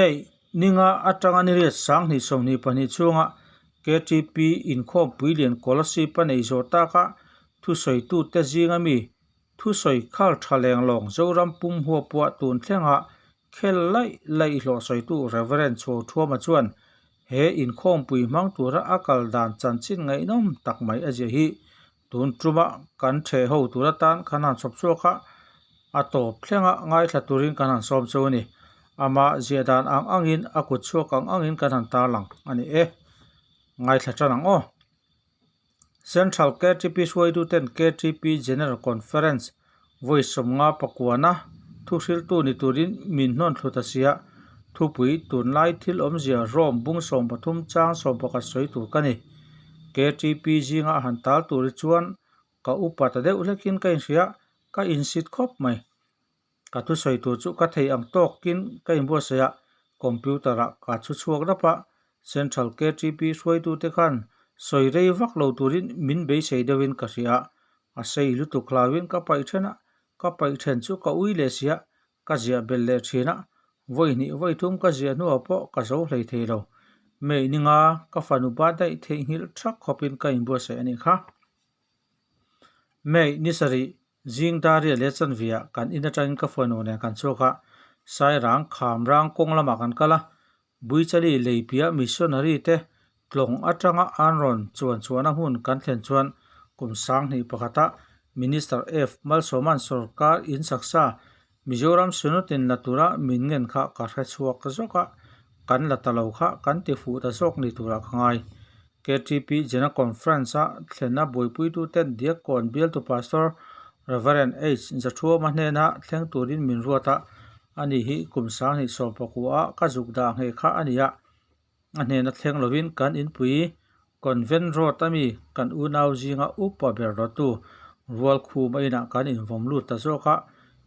May ninga atanga ni riat 2022 chhunga KTP inkhawmpui lian Kolasib a nei zawh taka thusawitute zinga mi thusawi khal tha lenglawng Zoram pum huapua tun thlenga khel laih laih hlawh sawitu Rev Chhuathuama chuan he inkhawmpui hmang tura a kal dan chanchin ngaihnawm tak mai a zia hi tun tuma kan theh ho tur atan kan han chhawp chhuak a, a tawp thlenga ngaithla turin kan han sawm chu a ni. Ama ziah dan ang angin a kut chhuak ang angin kan han tarlang a ni e. Ngaithla tan ang aw. Central KTP hruaituten KTP General Conference vawi sawmnga pakuana thuhriltu ni turin min hnawn thlut a sia. Thupui tunlai thil awmzia Rome bung 13 chang 11 sawi tur ka ni. KTP zinga han tal tur hi chuan ka upa ta deuh hlekin ka inhria, ka insit khawp mai. Ka thusawi tur chu ka thei ang tawkin ka inbuatsaih a, computer ah ka chhu chhuak rap a, Central KTP hruaitute khan sawi rei vak lo turin min beisei deuhin ka hria a, a sei lutuk hlauhin ka paih then a, ka paih then chu ka ui leh si a, ka ziah belh leh thin a, vawi hnih vawi thum ka ziah hnuah pawh ka zo hlei thei lo. May ninga ka fanu ba daih theihnghilh thak khawpin ka inbuatsaih a nih kha. May ni sarih Zing Daria leh Chanvia kan in atangin ka fanu nen kan chhuak a, Sairang kham rang kawng lamah kan kal a, Buichali leipia missionary te tlawng atanga an rawn chuan chhuahna hmun kan thlen chuan kum 2001 a Minister F Malsawma'n sorkar in saksa Mizoram Synod in la tura min ngen kha ka hre chhuak zawk a, kan la ta lo kha kan ti fuh ta zawk ni turah ka ngai. KTP General Conference a thlenna buaipuituten Diakkawn bialtu Pastor Rev. H. Zathuama hnena thleng turin min ruat a, ani hi kum 2019 a ka zuk dah ngheh kha a ni a, a hnena thleng lovin kan inpui Convent Road ami kan unau zinga upa ber rawtu Rualkhuma inah kan invawm lut ta zawk a,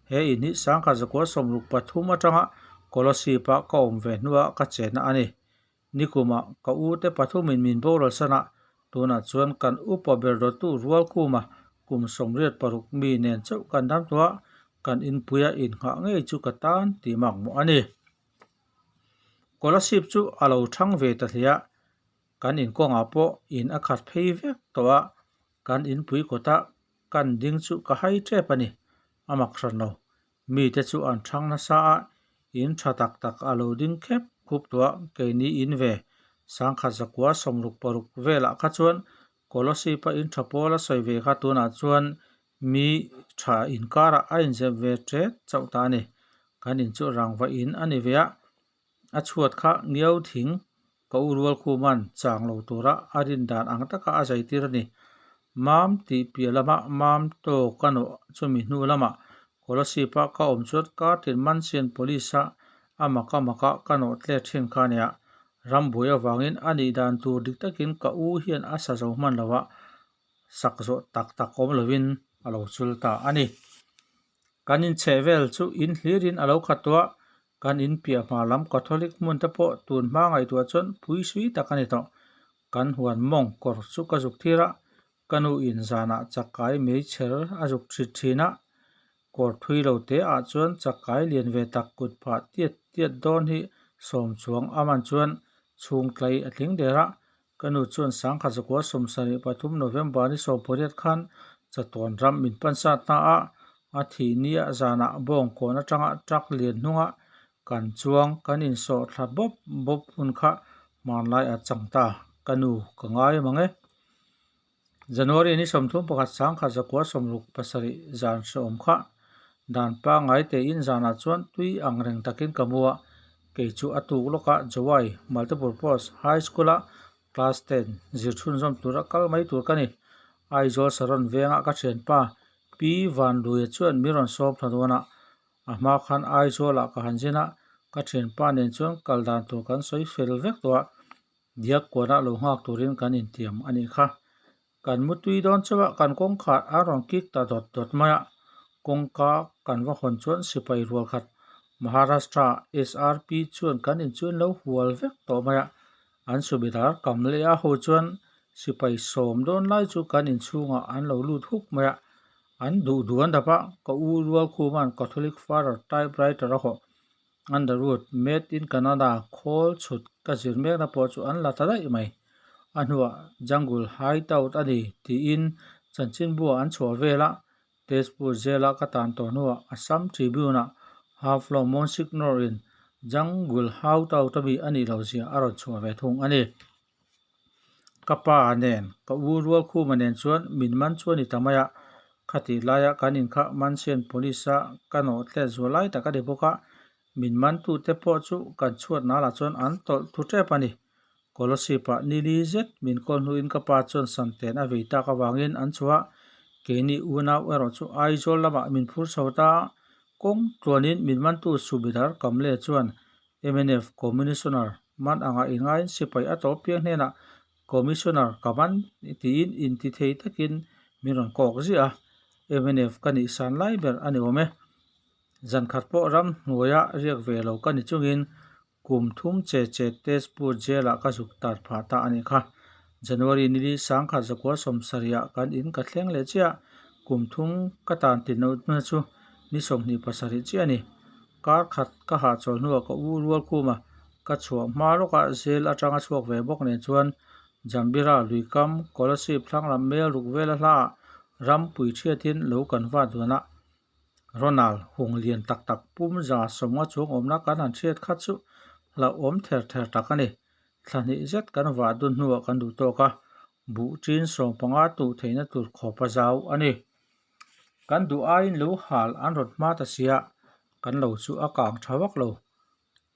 he in hi 1963 atanga Kolasib-a ka awm ve hnuah ka chenna a ni. Nikumah ka ute pathumin min boral san a, tunah chuan kan upa ber rawtu Rualkhuma kum 86 mi nen chauh kan dam tawh a, kan inpuia innghah ngei chu ka tan tih makmawh a ni. Kolasib chu a lo thang ve ta hle a, kan inkawngah pawh in a khat phei vek tawh a, kan inpui kawtah kan ding chu ka hai tep a ni, a mak hran lo. Mite chu an thang nasa a, in tha tak tak a lo ding khep khup tawh a, keini in ve 1966 velah kha chuan Kolasib-a in tha pawl a sawi ve kha tunah chuan Mi tha inkarah a inzep ve ṭet chauh ta a ni. Kan in chu rangva in a ni ve a, a chhuat kha ngiau thing ka u rual khuman chang lo tura a rin dan ang taka a zai tir a ni. Mam tih piah lamah mam tawk ka nawh chumi hnu lamah Kolasib-a ka awm chuan Kartin Mansion Police-a a maka maka ka nawh tlet thin kha a nia. Rambuai avangin a nih dan tur dik takin ka u hian a sa zo hman lo a, sak zawh tak tak awm lovin a lo chul ta a ni. Kan inchheh vel chu in hlirin a lo khat tawh a, kan in piah hma lam Catholic hmun te pawh tun hma ngaihtuah chuan pui sui tak a ni tawh. Kan huan mawng kawr chu ka zuk thir a, ka nu in zanah chakai meichher a zuk thit thin a, kawr thui lo te ah chuan chakai lian ve tak kut phah tiat tiat dawn hi sawm chuang a man chuan chhung tlai a tling der a, Ka nu chuan 1973 November ni 18 khan chatuan ram min pan sat hna a, a thih nia zanah bawngkawn atanga truck lian hnunga kan chuang kan insawh thla bawp bawp hun kha hmanlai a chang ta, ka nu ka ngai mang e. January ni 31 1967 zan hrehawm kha dan pangngai tein zanah chuan tui ang reng takin ka mu a, kei chu a tuk lawkah Jowai Multipurpose High School-a class ten zir chhunzawm tura kal mai tur ka ni. Aizawl Saron vengah ka thianpa Pi Vanluia chuan min rawn sawm thla dawn a, a hma khan Aizawlah ka han zin a, ka thianpa nen chuan kal dan tur kan sawi fel vek tawh a, Diak kuanah lo nghak turin kan intiam a nih kha. Kan mutui dawn chauh a, kan kawngkhar a rawn kik ta dawt dawt mai a. Kawngka kan va hawn chuan sipai rual khat Maharashtra SRP chuan kan in chu an lo hual vek tawh mai a. An subedar kam leh a ho chuan sipai sawm dawn lai chu kan inchhungah an lo lut huk mai a. An duh duh an dap a, ka u rual khuman Catholic Father typewriter a hawh. Underwood, Made in Canada khawl chhut ka zir mekna pawh chu an la ta daih mai. A hnuah Jungle Hideout a ni tiin chanchinbua an chhuah vel a, Tezpur Jail-a ka tan tawh hnuah Assam Tribune-ah Haflong Monsignor-in Jungle Hideout ami a nih lohzia a rawn chhuah ve thung a ni. Ka pa nen, ka u Rualkhuma nen chuan min man chu a ni ta mai a, khatih laia kan inkha Mansion Police-a ka nawh tlet zual lai tak a ni bawk a, min mantute pawh chu kan chhuat nalah chuan an tawlh thu tep a ni. Kolasib-ah nili zet min kawl hnuin ka pa chuan santen a vei tak avangin an chhuah a, keini unau erawh chu Aizawl lamah min phur chho ta a, kawng tluanin min mantu Subedar Kamle chuan mnf Commissioner man anga inngaiin sipai a tawp piang hnenah Commissioner ka man tiin inti thei takin min rawn kawk ziah a, mnf ka nih san lai ber a ni awm e. Zan khat pawh ram hnuaia riak ve lo ka ni chungin kum thum che che Tezpur Jail ah ka zuk tar phah ta a nih kha. January nili sangkhat zakua sawmsarih ah kan in ka thleng leh chiah a, kum thum ka tan ti lohna chu ni 27 chiah a ni. Kar khat ka hahchawl hnuah ka u rual khum a, ka chhuah hma lawkah zel atanga chhuak ve bawk nen chuan Jambira luikam Kolasib thlang lam mel ruk vela hlaah rampui thiatin lo kan vat duan a. Ronald hung lian tak tak pum za sawmnga chuang awmna kan han hriat kha chu hlauhawm ther ther tak a ni. Thla hnih zet kan vah dun hnuah kan duh tawk a, buh ṭin 15 tuh theihna tur khawp a zau a ni. Kan duh aiin lo hal an rawn hma ta sia, kan lo chu a kang tha vak lo.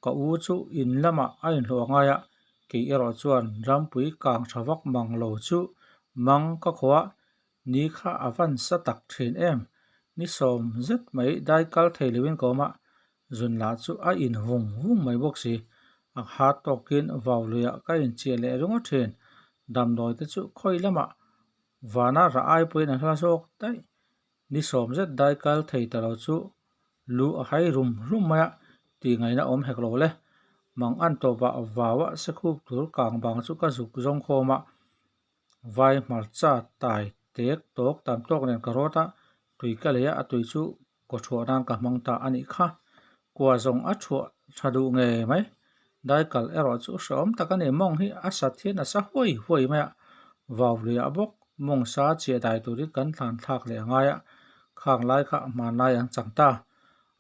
Ka u chu in lamah a inhlawh a ngai a, kei erawh chuan rampui kang tha vak mang lo chu mang ka khawh a, ni kha a van sa tak thin em. Ni sawm zet mai dai kal thei loin ka awm a, zun lah chu a in vung vung mai bawk si. A ha tawkin vau luiah ka inchiah leh ringawt thin. Damdawi te chu khawi lamah Vana rah ai pawhin a hla zawk daih. Ni sawm zet dai kal thei ta lo chu lu a hai rum rum mai a, tih ngaihna awm hek lo le. Mang an tawpah vau a sekhup tur kang bang chu ka zuk zawng khawm a, vai hmarcha tai tek tawk tam tawk nen ka rawt a, tui ka lei a, a tui chu kaw thuah nan ka hmang ta a nih kha. Kua zawng a thuah tha duh ngei mai. Daikal erawh chu hrehawm tak a ni. Mawng hi a sat hian a sa huai huai mai a. Vau luiah bawk mawng sa chiah dai turin kan thlan thlak leh a ngai a. Khang lai kha hmanlai an chang ta.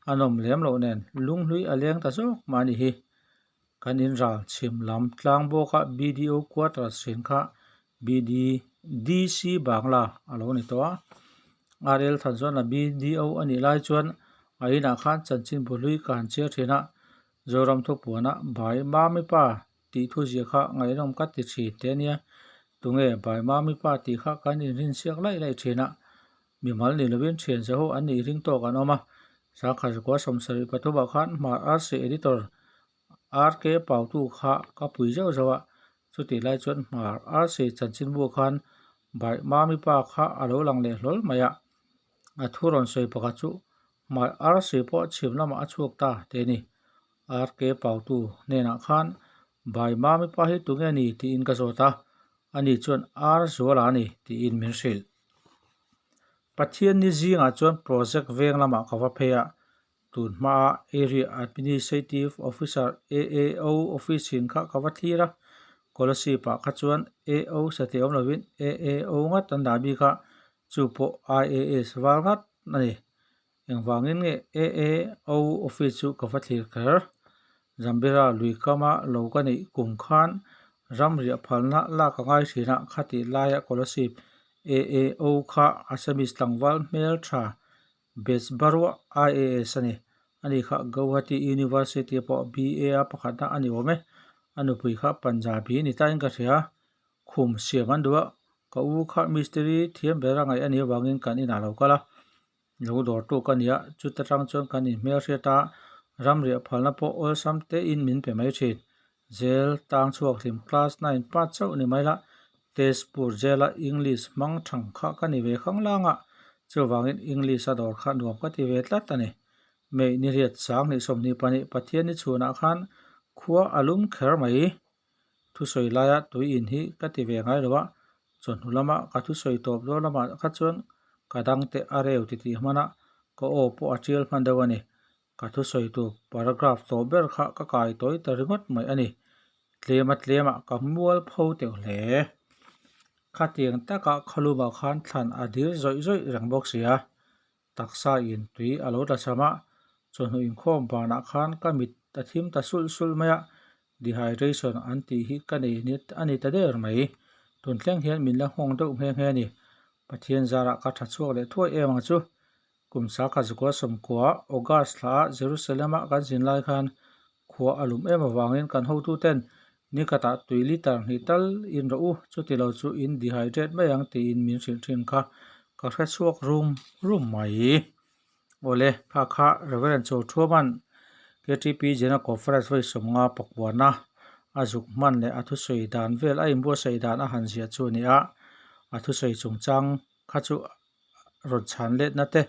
A nawm lem loh nen lunghlui a leng ta zawk mah a ni hi. Kan inral chhim lam tlang bawka BDO quarters hrin kha BDDC Bangla a lo ni tawh a. RL Thanzawna BDO a nih lai chuan a inah khan chanchinbu hlui ka han chhiar thin a, Zoram thupuana Bhai Mami Pa tih thu zia kha ngaihnawm ka ti thin teh a nia. Tunge Bhai Mami Pa tih kha kan inrinsiak laih laih thin a, mimal ni lovin thian zaho an nih ring tawk an awm a. Sangkhat zakua 73 ah khan Hmar RC Editor RK Pautu kha ka pui zauh zauh a, chutih lai chuan Hmar RC chanchinbu khan Bhaih Mami pa kha a lo lang leh hlawl mai a, a thu rawn sawi pakhat chu Hmar RC pawh chhim lamah a chhuak ta tih a ni. RK Pautu hnenah khan Bhaih Mami pa hi tunge ni tiin ka zawt a, ani chuan R Zuala a ni tiin min hrilh. Pathian ni zingah chuan project veng lamah ka va phei a, Tun hmaa Area Administrative Officer, AAO, office in kha ka va thlir a, Kolasib ah kha chuan AO sateh awm lovin AAO ngat an dah bik a, chu pawh IAS val ngat a ni. Engvangin nge AAO office chu ka va thlir kher? Zambira lui kama lo ka neih kum khan ramriah phalna lak a ngai thin a, khatih laia Kolasib AAO kha Assamese tlangval hmeltha Bezbaruah IAS a ni. Ani kha Gauhati University pawh BA a pakhatna a ni awm e. A nupui kha Punjabi ni tain ka hria. Khum siam an duh a, ka u kha mistiri thiam ber a ngaih a nih avangin kan inah lo kal a. Lo dawrtu ka ni a, chuta tang chuan kan inhmelhriat a, ramriah phalna pawh awlsam tein min pe mai thin. Jail tang chhuak hlim class nine pass chauh ni mai la, Tezpur jail a English hmang thang kha ka ni ve khang lang a, chuvangin English a dawr kha nuam ka ti ve tlat a ni. May ni riat 2022 Pathian ni chhunah khan khua a lum kher mai. Thusawi laia tui in hi ka ti ve ngai lo a, chawhnu lama ka thusawi tawp dawn lamah kha chuan ka dangte a reu titih hman a, ka aw pawh a tial hman deuh a ni. Ka thusawi tur paragraph tawh ber kha ka kai tawi ta ringawt mai a ni. Tlema tlemah ka mual pho teuh hle. Khatiang taka khawlumah khan thlan a dir zawih zawih reng bawk si a. Taksa in tui a lo tla cham a, chawhnu inkhawm banah khan ka mit a thim ta sulh sulh mai a, dehydration an tih hi ka nei a ni ta der mai. Tun thleng hian min la nghawng deuh nghe nghe a ni. Pathian zarah ka tha chhuak leh thuai em ang chu. Kum sakhat zakua sawmkua August thla ah Jerusalem ah kan zin lai khan khua a lum em avangin kan hotuten ni khatah tui liter hnih tal in rawh u, chuti lo chu in dehydrate mai ang tiin min hrilh thin kha ka hre chhuak rum rum mai. Awle, kha kha Reverend Chawthuaman KTP General Conference vawi sawmnga pakuana a zuk hman leh a thusawi dan vel a inbuatsaih dan a han ziah chu a ni a, a thusawi chungchang kha chu rawn chhan letna te,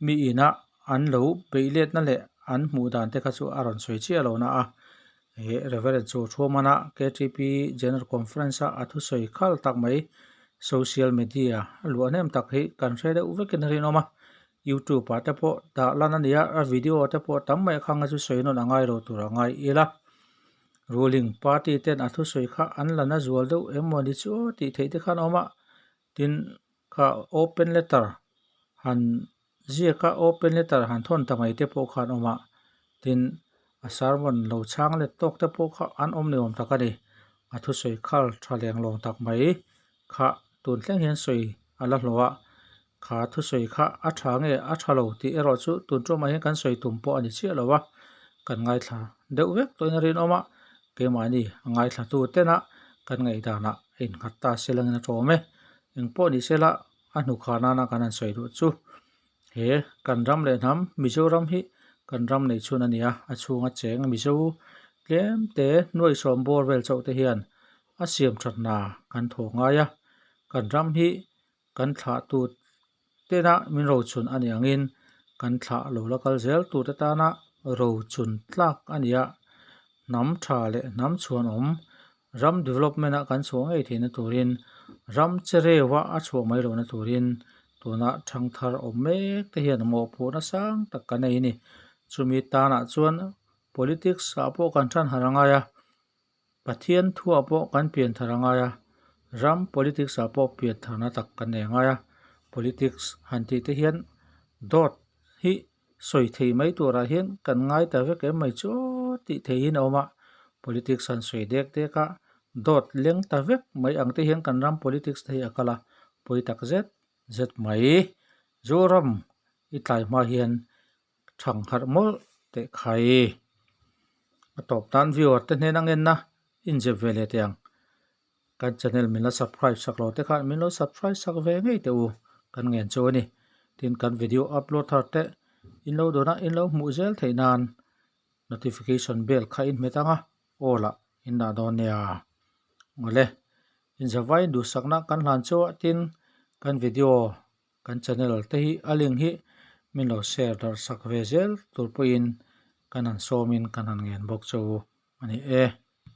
mi ina an lo beih letna leh an hmuh dan te kha chu a rawn sawi chiah lo na a. He Reverend chu Thuamana KTP General Conference a a thusawi khal tak mai social media a luah hnem tak hi kan hre deuh vekin a rinawm a. YouTube ah te pawh dah lan a ni a, a video te pawh tam mai khang a chu sawi nawn a ngai lo tur a ngai ila. Ruling party ten a thusawi kha an la na zual deuh em maw ni chu aw tih theih te khan a awm a. Tin, kha open letter han ziak a open letter han thawn ta mai te pawh kha an awm a tin a sermon lo chhang let tawk te pawh kha an awm ni awm tak a ni a thusawi khal tha leng lawng tak mai kha tun thleng hian sawi a la hlawh a kha thusawi kha a tha nge a tha lo tih erawh chu tun tumah hian kan sawi tum pawh a ni chiah lo a kan ngaithla deuh vek tawhin a rinawm a keimahni a ngaithla tu tena kan ngaihdanah a innghat ta se langin a tawm e. Engpawh ni sela a hnukha nana kan han sawi duh chu he kan ram leh hnam Mizoram hi kan ram neih chhun a ni a, a chhunga cheng Mizo tlem te nuai sawm bawr vel chauh te hian a siam that hna kan thawh ngai a, kan ram hi kan thlah tut tena min rochun a nih angin kan thlah lo la kal zel turte tana rochun tlak a ni a, hnam tha leh hnam chhuanawm ram development a kan chhuah ngei theihna turin ram che reuha a chhuah mai lohna turin tuna thangthar awm mek te hian mawhphurhna sang tak kan nei a ni. Chumi tanah chuan politics ah pawh kan than harh a ngai a. Pathian thuah pawh kan pian thar a ngai a, ram politics ah pawh pian tharna tak kan nei a ngai a, politics han tih te hian dawt hi sawi thei mai turah hian kan ngai ta vek em mai chu aw tih theih in a awm a, politics han sawi dek dek a, dawt leng ta vek mai ang te hian kan ram politics te hi a kal a, pawi tak zet zet mai. Zoram i tlai hma hian Thang harh mawlh teh khai. A tawp tan viewer te hnen ang enna inzep ve leh teh ang. Kan channel min la subscribe sak lo te khan min lo subscribe sak ve ngei teh u kan ngen chu a ni. Tin kan video upload thar te in lo dawn a in lo hmuh zel theih nan notification bell kha in hmet ang a all ah in dah dawn nia. Awle inzavai duhsakna kan hlan chu a tin kan video Kan channel te hi a link hi min lo share darh sak ve zel tur pawhin kan han sawmin kan han ngen bawk chu a ni e.